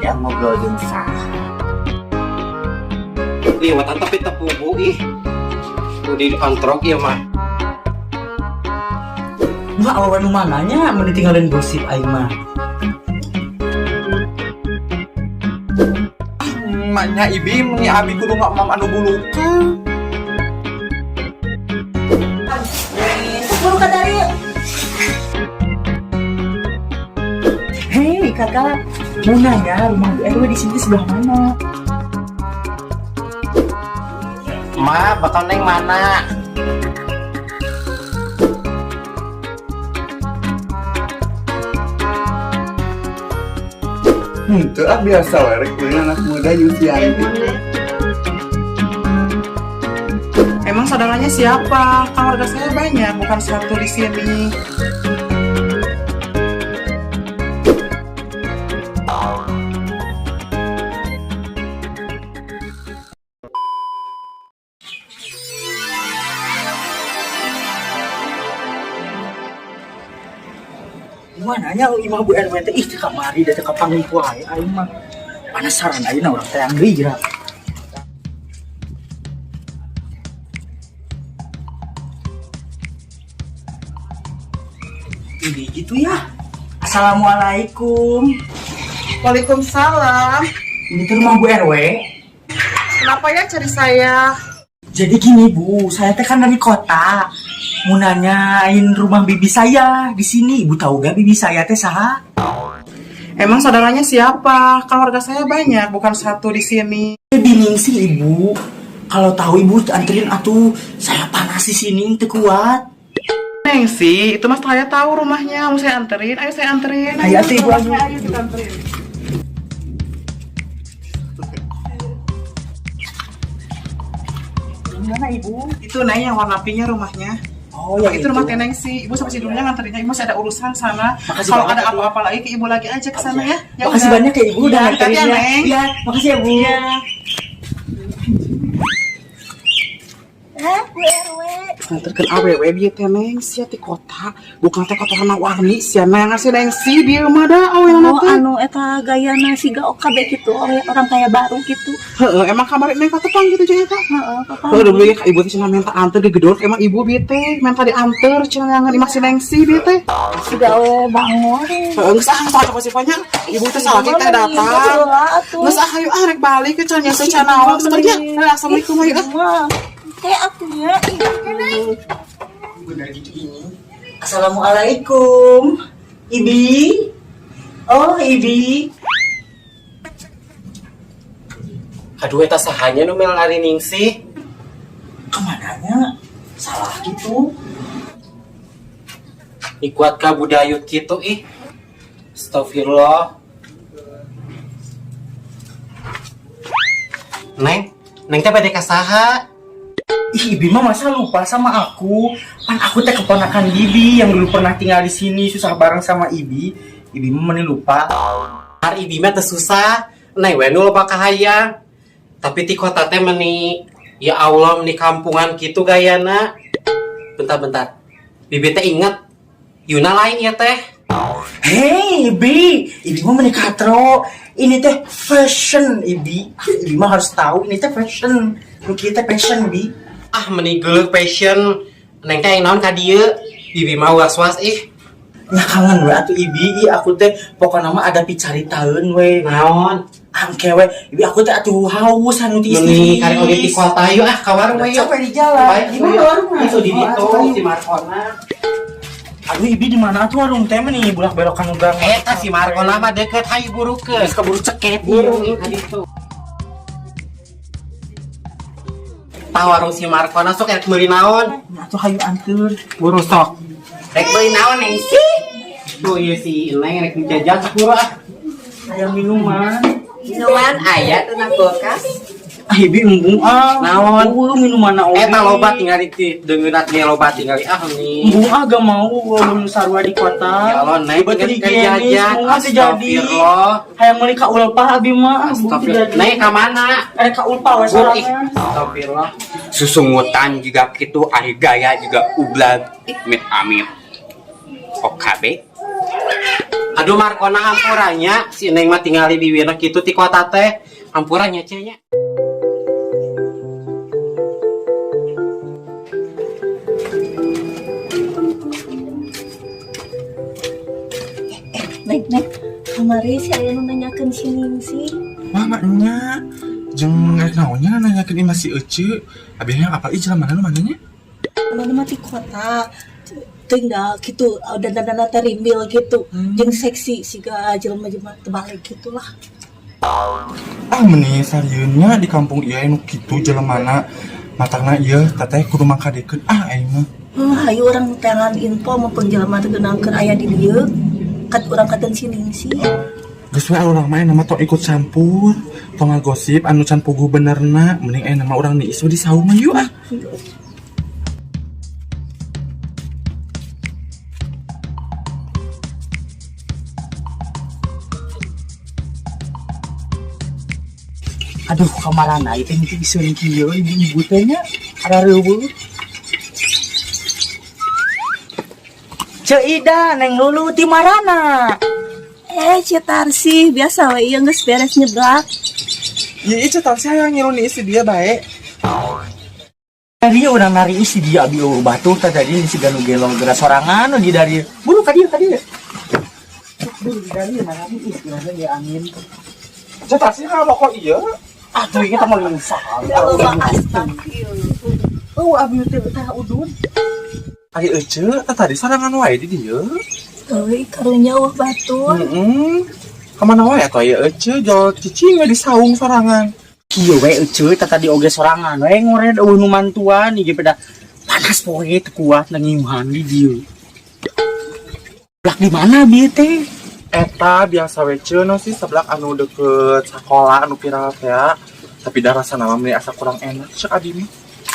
Ya ngobrol jeung saha? Liwatan tapi tepugu ih. Udah diantrok ya mah. Wah, awewe nu mananya mun ditinggalin gosip aing mah. Maknya ibi meni abi kudu nggak mam anu bulukan. Buru ka dari. Hei kakak, mau nanya rumah Bu RW di sini sebelah mana? Ma, bakal neng mana? Henteu ah biasa we rek meuli anak muda Yusianti. Emang saudaranya siapa? Kan warga saya banyak, bukan satu di sini. Mananya imah Bu RW teh ih teu kamari da teu kapanggih wae aing mah. Penasaran ayeuna urang teh deui geura. Ini gitu ya. Assalamualaikum. Waalaikumsalam. Ini tuh rumah Bu RW. Kenapa ya cari saya? Jadi gini Bu, saya teh kan dari kota. Mau nanyain rumah bibi saya di sini. Ibu tahu gak bibi saya teh saha? Emang saudaranya siapa? Kan warga saya banyak, bukan satu di sini. Bingung sih ibu. Kalau tahu ibu anterin atuh. Saya panas di sini teu kuat. Neng sih, itu mas saya tahu rumahnya. Mau saya anterin? Ayo saya anterin. Ayo, atuh, Ibu, ayo. Ayo kita anterin. Gimana ibu? Itu Neng yang warna pinknya rumahnya. Oh, yang itu rumah Teneng sih. Ibu sama si dulunya nganterinnya. Ibu masih ada urusan sana. Makasih Kalau banget, ada Ibu. apa-apa lagi ke ibu lagi aja ke sana ya. Ya Makasih udah. banyak ya ibu udah Iya, hati-hati ya, nganterinnya. Neng. Iya, makasih ya Bu. Iya. Hah, Bu RW. Nganterkeun awewe bieu teh Neng sia ti kota. Bukan teh kota warna warni sia neng si Neng si bieu mah da awewe Oh, teh. anu eta gayana siga OKB gitu, orang kaya baru gitu. Heeh, emang kamari Neng katepang gitu jeung eta. Heeh, papa. Heuh, dulu ya ka ibu teh cenah minta anter di gedor emang ibu bieu teh minta dianter cenah ngan imah si Neng si bieu teh. Siga we bangor. Heeh, geus ah salah coba sifanya. Ibu teh salah kita datang. Geus ah hayu ah rek balik ke cenah nyeuseun cenah naon sebenarnya. Assalamualaikum hayu ah. Kayak atunya, ih, Neng. Benar gitu ini. Assalamualaikum. Ibi. Oh, Ibi. Aduh, eta sahanya nu mel ari ningsih. Kemananya? Salah gitu. Ikuat ka budayut kitu ih. Astagfirullah. Neng, Neng teh bade ka saha? Ih, Ibi mah masa lupa sama aku? Pan aku teh keponakan Bibi yang dulu pernah tinggal di sini susah bareng sama Ibi. Ibi mah meni lupa. Hari ibi mah teu susah. Neng we nu loba kahayang. Tapi ti kota teh meni ya Allah meni kampungan kitu gayana. Bentar-bentar. Bibi teh inget Yuna lain ya teh. Hei, Ibi, Ibi mah meni katro. Ini teh fashion, Ibi. Ah, Ibi mah harus tahu ini teh fashion. Nu kieu teh fashion, Bi. Ah meni geuleuh fashion. Neng teh naon ka dieu? Bibi mah was-was ih. Nya kangen we atuh Ibi, ih aku teh pokokna mah ada picaritaeun we. Naon? Angke we, Ibi aku teh atuh haus anu ti Meni karek oge ti kota yuk ah ka warung we yuk. Capek di jalan. Baik, Di mana warungna? Itu di Oh, ditu atuh, si Markona. Aduh, Ibi di mana tuh warung teh meni bulak belokan ugang. Eta si Markona mah deket hayu burukeun. Geus keburu ceket Buru ieu. ih ka ditu. Tah warung si Markona sok rek meuli naon? Nah, atuh hayu anteur. Buru sok. Rek meuli naon Neng sih? Tuh ieu si Neng rek jajan sok buru ah. Aya minuman. Minuman aya teu na kulkas. Ah, Ibi embung ah. Naon? Eueuh minuman oge. Eta loba tinggal di deungeunat ge loba tinggal ah nih. Embung ah gak mau belum sarua di kota. Ya Allah, Neng Betul geus higienis, jajan. embung teu jadi. Astagfirullah. Hayang meuli ka Ulpa abi mah. Embung teu Astagfirullah. jadi. Neng ka mana? Eh ka Ulpa we Buru ih. sorangan. Astagfirullah. Susungutan juga kitu ari gaya juga ublag mit amit. OKB. Aduh Aduh, Markona, hampuranya si Neng mah tingali biwirna kitu ti kota teh. Hampuranya, Ce, nya. Neng, Neng, kamari si aya nu nanyakeun si Ningsih. Wah, maknya. Jeung rek naonnya nanyakeun imah si Ece. Abisnya apa ih jelema nu mananya? Mana mah ti kota. Tinggal gitu, dandanana teh rimbil gitu. Jeung seksi siga jelema-jelema terbalik gitulah. Ah, meni sarieunnya di kampung ieu anu kitu jelemana, matangna ieu teteh kudu mangkadekeun ah aing mah. Hayu urang teangan info mumpung jelema teu geunangkeun aya di dieu. Kat urang katen si Ningsih. Geus we urang mah nama tong ikut campur, tong ngagosip anu can puguh benerna, mending aya nama urang niis we di saung mah yuk ah. Aduh, kamarana itu mimpi isun kieu ibu-ibu teh nya ada reubeut. Ceu Ida, Neng Lulu ti marana? Eh, Ceu Tarsi, biasa we ieu geus beres nyeblak. Ieu ieu Tarsi hayang ngilu niis di dia bae. Tadi urang nari isi dia abi eueuh batur teh tadi si ganu gelo geura sorangan di dari buru ka dieu ka dieu. Buru di dari mana nih is ya angin. Ceu Tarsi rokok ieu. Atuh ieu teh mah lingsah. Ya Allah, astagfirullah. Oh, abi teh tah udun. Ari Ece teh tadi sorangan wae di dieu. Euy, karunya wah batur. Heeh. Kamana wae atuh aya Ece jol cicing we di saung sorangan. Kieu we Ece teh tadi oge sorangan we ngored eueuh nu mantuan ieu peda panas poe teu kuat ngiuhan di dieu. Blak di mana bieu teh? Eta biasa we ce no sih seblak anu deket sekolah anu viral teh ya. Tapi dah rasa nama meni asa kurang enak cek abi mah.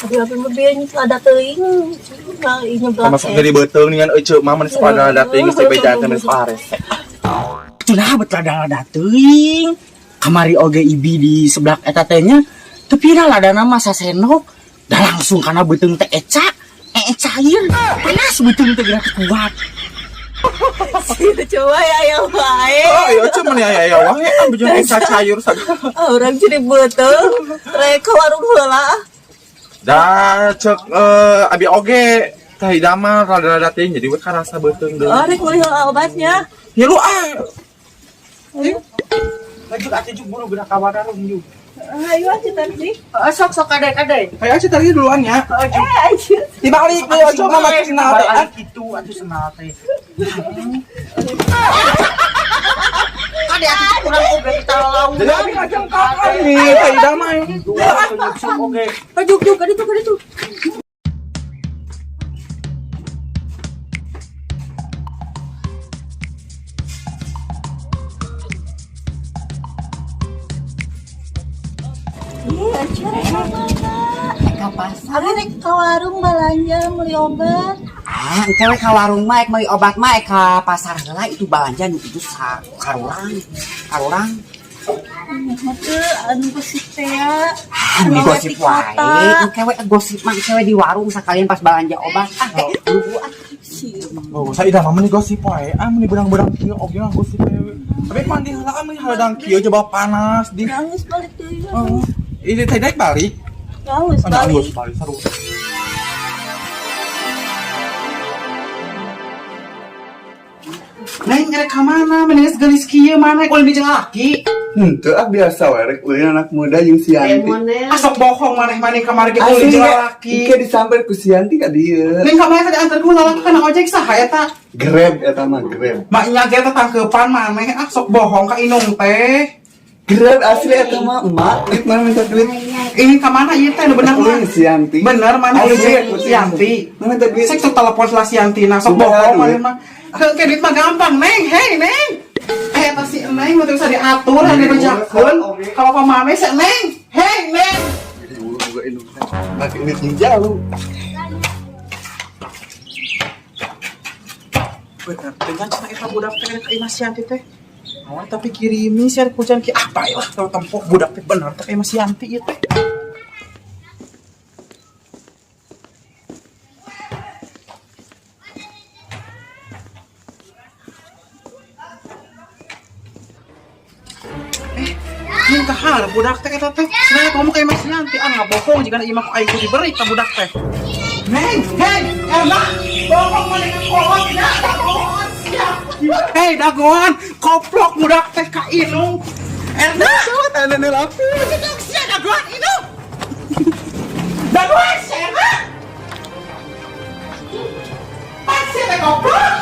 Abi mah bieu ada teuing. Nah, ieu nyeblak. Masuk dari beuteung dengan Ece mah meni sok ada teuing geus bejaan teh meni sok arese. Cenah bet lada-lada teuing. Kamari oge ibi di seblak eta teh nya teu viral ladana mah sasendok. Dah langsung kana beuteung teh eca, cair. Panas beuteung teh geura teu kuat. Situ coba ya aya wae. Oh, iya Ece meni aya aya wae ah bejana eca cayur sagala. Ah, urang jadi beuteung. Rek ka warung heula. Dah cek abi oge teh idama rada-rada teuing jadi we karasa beuteung deui. Oh, rek meuli heula obatnya. Ngilu ah. Lanjut atuh juk buru geura ka warung juk. Ayo aja tadi. Heeh, sok sok kade kade. Hayu Ece tadi duluan ya. Eh, aja. Dibalik deui Ece mah make sendal teh. ah. Kitu atuh sendal teh. Kade atuh urang oge kita lawan. Jadi abi ngajengkang nih teh idama. Oge. Ajuk juk kaditu kaditu. Iya, aja rek ka mana? Ka pasar. Abi rek ka warung balanja meuli obat. Ah, engke we ka warung mah ek meuli obat mah ek ka pasar heula itu balanja nu itu sa karurang. Karurang. Teu anu gosip teh ya. Ah, nu gosip Di kota. wae. Engke we gosip mah engke we di warung sakalian pas balanja obat. Ah, kayak buru ah. Oh, saya dah mah meni gosip wae. Ah, meni beurang-beurang kieu oge mah gosip wae. Tapi mandi heula ah meni haladang kieu coba panas di. Nangis balik deui. Oh, ini teh daek balik. Nangis Ada balik. anggus balik seru. Neng rek ka mana? Mending geus geulis kieu mana ulin di jeung laki. Henteu ah biasa we rek ulin anak muda jeung si Yanti. Asok bohong maneh maneh kamari ge ulin Asli jeung ge, laki. Ike disamper ku si Yanti ka dieu. Neng kamari tadi antar ku lalaki kana ojek saha eta? Grab eta mah Grab. Maknya ge tetangkepan maneh ah sok bohong ka inung teh. Grab asli eta mah emak, duit mana minta duit. Ini ka mana ieu teh nu bener mah? Ulin si Yanti. Bener mana Asli, ulin jeung si Yanti. Mana minta duit? Sek sok telepon lah si Yanti nah sok Sumpah, bohong duit. maneh mah. Ke duit mah gampang neng, hei neng. Eh eta si neng mah teu bisa diatur ada dibejakeun. Kalau ka maneh si neng, hei neng. Jadi ulu boga indung teh. Make duit jeung jauh. Bener, dengan cenah eta budak teh ka imah si Yanti teh. Awan tapi kirimi sih ada hujan ki apa lah tau tempoh budak teh bener teh ka imah si Yanti ieu teh. Yakin kahar budak teh eta teh. Cenah ngomong ka Mas Yanti, ah ngabohong jigana ieu mah ku aing diberi ka budak teh. Neng, hei, Erna, bohong mana ka kolot nya, dagoan sia. Hei, dagoan, koplok budak teh ka Inung. Erna, Ada nih lapis. sia dagoan Inung. Dagoan sia Erna. Pan sia teh koplok.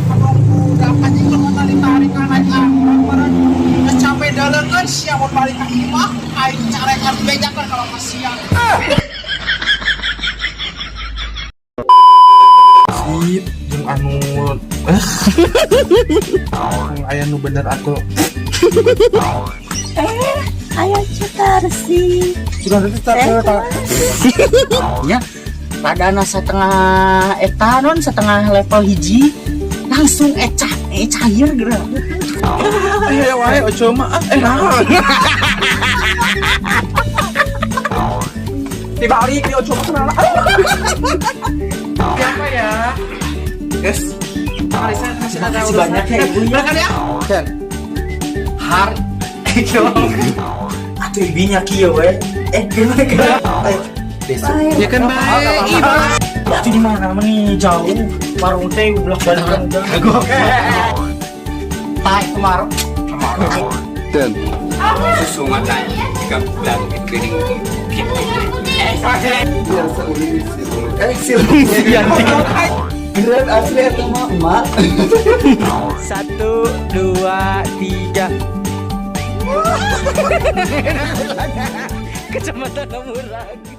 Aduh, budak anjing lamun tarik-tarik ka naik angkot meureun. Geus capek daleungeun sia mun balik ka imah, aing carekan bejakeun kalau ka sia. Sip, jeung anu eh aya nu bener atuh. Eh, ayo Cetarsi. Sudah tetap. Nya ladana setengah eta non setengah level hiji langsung ecah eh cair geura. Eh wae ojo mah ah, eh naon. Dibalik di ojo mah kenal. Siapa ya? Guys, Mari saya kasih ada Makasih urusan. banyak ya, Ibu, ya. Berangkat ya. Ken. Har. Atuh ibinya kieu we. Eh gimana gimana? Ya kan baik. Ih, Atuh di mana nih jauh. Warung teh belak balikan. Tai kemarin. Ken. Susu mata tiga bulan piring. Biasa ulin silung. Eh silung si Yanti. Keren asli eta mah emak. 1, 2, 3. Kecamatan Lagi.